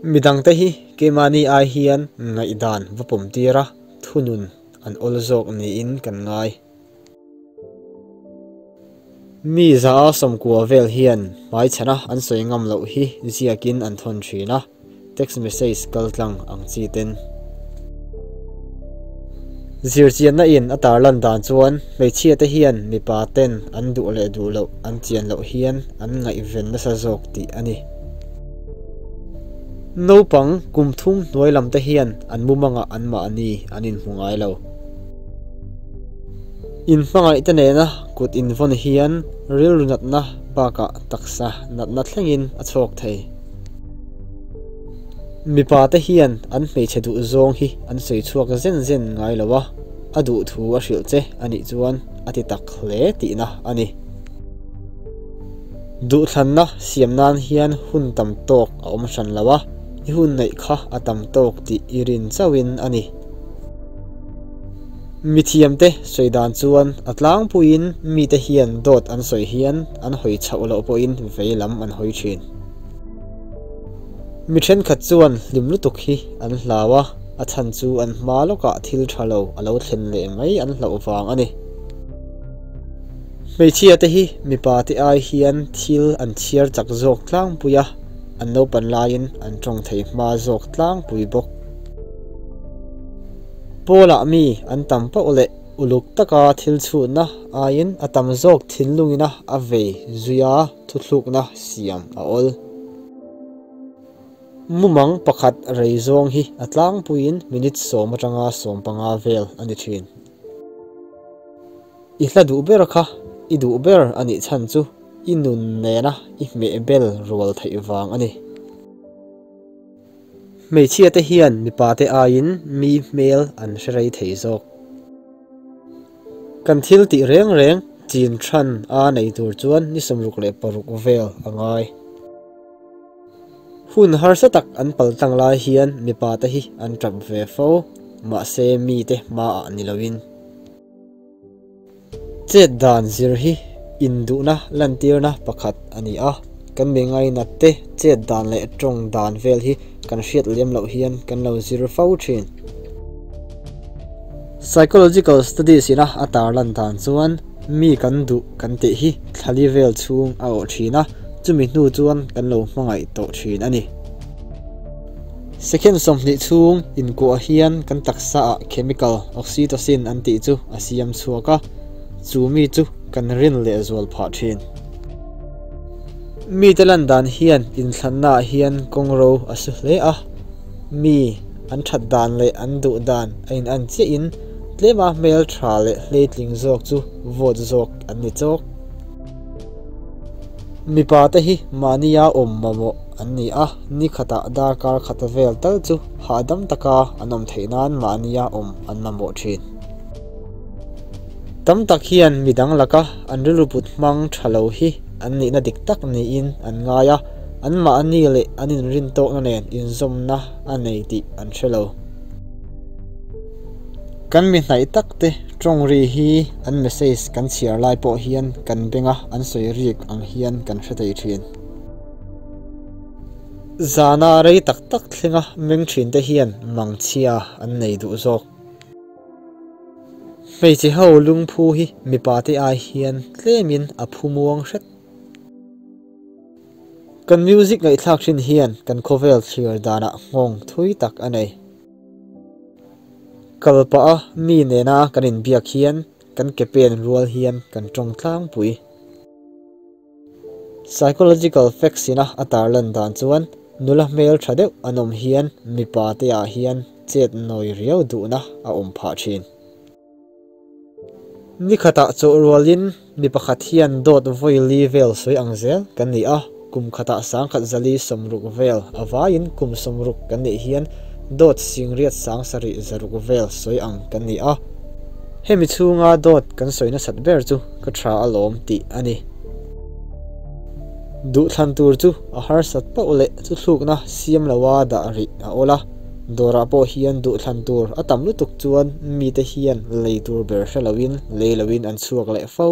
Midangte hi keimahni ai hian ngaihdan va pawm tir a, thunun an awl zawk niin kan ngai. Mi 190 vel hian hmaichhana an sawi ngam loh hi ziakin an thawn thin a, text message kaltlang ang chi ten. Zirchianna in a tarlan dan chuan hmeichhia te hian mipa ten an duh leh duh loh an chian loh hian an ngaihven nasa zawk tih a ni. Naupang kum thum hnuai lam te hian an mumangah anmahni an inhmu ngai lo. Inhmangaih te nena kut invawn hian rilru natna bakah taksa natna thlengin a chhawk thei. Mipa te hian an hmeichhe duh zawng hi an sawi chhuak zen zen ngai lo a, a duh thu a hrilh che a nih chuan a ti tak hle tihna a ni. Duhthlanna siam nan hian hun tam tawk a awm hran lo a, i hun neih kha a tam tawk tih i rin chauhin a ni. Mithiamte sawi dan chuan a tlangpuiin mite hian dawt an sawi hian an hawi chhoh loh pawhin vei lam an hawi thin. Mi thenkhat chuan hlim lutuk hi an hlau a, a chhan chu an hma lawkah thil tha lo a lo thlen leh mai an hlauh vang a ni. Hmeichhia te hi mipa te ai hian thil an chhiar chak zawk tlangpui a, an naupan laiin an tawng thei hma zawk tlangpui bawk. Pawlah mi an tam pauh leh uluk taka thil chhutna aiin a tam zawk thinlungina a vei zui a. Thuthlukna siam a awl. Mumang pakhat rei zawng hi a tlangpuiin minute 10 atanga 15 vel a ni thin. I hla duh ber kha i duh ber a nih chhan chu i nun nena i hmeh bel rual theih vang a ni. Hmeichhia te hian mipa te aiin mi hmel an hre rei thei zawk. Kan thil tih reng reng chin than a nei tur chuan ni 66 vel a ngai. Hun harsa tak an pal tlang lai hian mipa te hi an tap ve fo, mahse mite hmaah ni loin. Chet dan zir hi induhna lantirna pakhat a ni a, kan mi ngainat te chet dan leh tawng dan vel hi kan hriat lem loh hian kan lo zir fo thin. Psychological studies ina a tarlan dan chuan mi kan duh kan tih hi thlali vel chhung a awh thin a, chumi hnu chuan kan lo hmangaih tawh thin a ni. Second 20 chhung inkuah hian kan taksa ah chemical oxytocin an tih chu a siam chhuak a, chu mi chu kan rin leh zual phah thin. Mite lan dan hian inthlanna ah hian kawng ro a su hle a, mi an that dan leh an duh dan a in an chiah in tlema hmel tha leh hleitling zawk chu vote zawk an ni chawk. Mipa te hi mahnia awm mamawh an ni a, ni khatah darkar khat vel tal chu hahdam taka an awm theih nan mahnia awm an mamawh thin. Tam tak hian midang laka an rilru put hmang tha lo hi an nihna dik tak niin an ngai a, an mahni leh an inrin tawkna nen inzawmna a nei tih an hre lo. Kan mi hnaih tak te tawng ri hi an message kan chhiar lai pawh hian kan benga an sawi rik ang hian kan hre thei thin. Zana rei tak tak thlenga meng thin te hian mangchhia an nei duh zawk. Hmeichhe ho lungphu hi mipa te ai hian tlemin a phu muang hret. Kan music ngaihthlak thin hian kan khawvel thlir danah nghawng thui tak a nei. Kalpah a mi nena kan inbiak hian kan ke pen rual hian kan tawng tlangpui. Psychological facts ina a tarlan dan chuan nula hmel tha deuh an awm hian mipa te ah hian chet nawi riau duhna a awm phah thin. Ni khatah chawh rualin mi pakhat hian dawt vawi li vel sawi ang zel kan ni a, kum khatah 1160 vel a vaiin kum 60 kan nih hian dawt 876 vel sawi ang kan ni a. Hemi chhunga dawt kan sawi nasat ber chu ka tha alawm tih a ni. Duhthlan tur chu a harsat pauh leh chu thlukna siam loa dah rih a awl a. Dawrah pawh hian duhthlan tur a tam lutuk chuan mite hian lei tur ber hre loin lei loin an chhuak leh fo.